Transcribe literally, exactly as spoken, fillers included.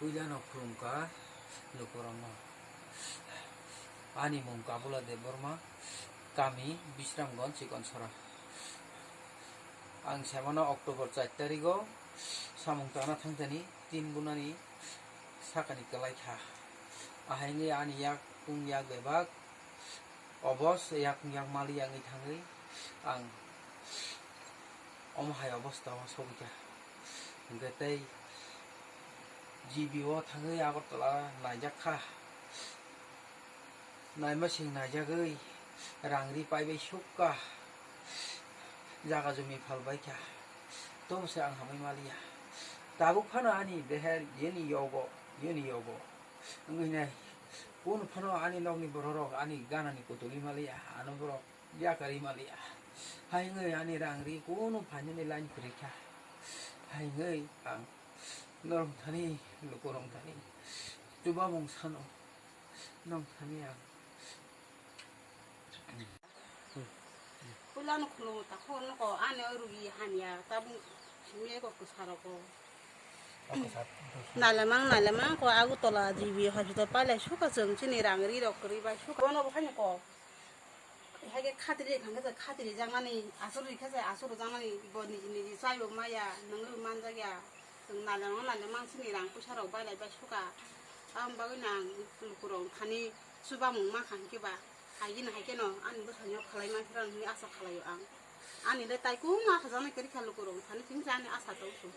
Puilano khulumkha lukurokno. Ani mung Kabula Debbarma, kami Bisramganj, Chikonsora. Ang semano October char tarigo samung tana thangthani tin bunani sakani kwlai kha. Ahaini ani yak kung yak bebak obos yak kung yak mali yangwi thangwi ang omo hai obostao sogwi kha. Hwnkhe tei G B o thangwi Agartala naijak kha. Naima sing naijagwi rang ri paibai sukha, jaga jumi phalbai kha, tobo se ang hamwi maliya. Tabuk phano ani beher yeni yogo, yeni yogo wngwi nai. Kunu phano ani nokni bororok ani ganani kutuli maliya, ano borok yakarwi maliya. Hai wngwi ani rang ri kunu phainani line kwrwi kha. Hai wngwi ang norok thani, lukurok thani chubamung sano. Nong thani ang. Puila no khulungo ta khor no ko ani o rugi hamya tabung simi ko kusaro ko. Nailamang nailamang ko Agartala G B hospital pailai suka chwng chini rang ri rok kwrwi bai suka bono bo haino ko. Hai khe khatri thang khe khatri jaknani asur ri khe asur jaknani bo niji niji chai bo maya nang ri manjak ya. Chwng nailamang nailamang chini rang puisa rok bailai bai suka. Aboni bagwi no ang lukurok thani chubamung mankha hinkhe ba, hai gini hai kheno ani bwskango khalai mankhe rw hinwi asa khlaio ang. Ani le tai kung ma khajaknai kwrwi kha lukurok thani, tini se ani asa tong su.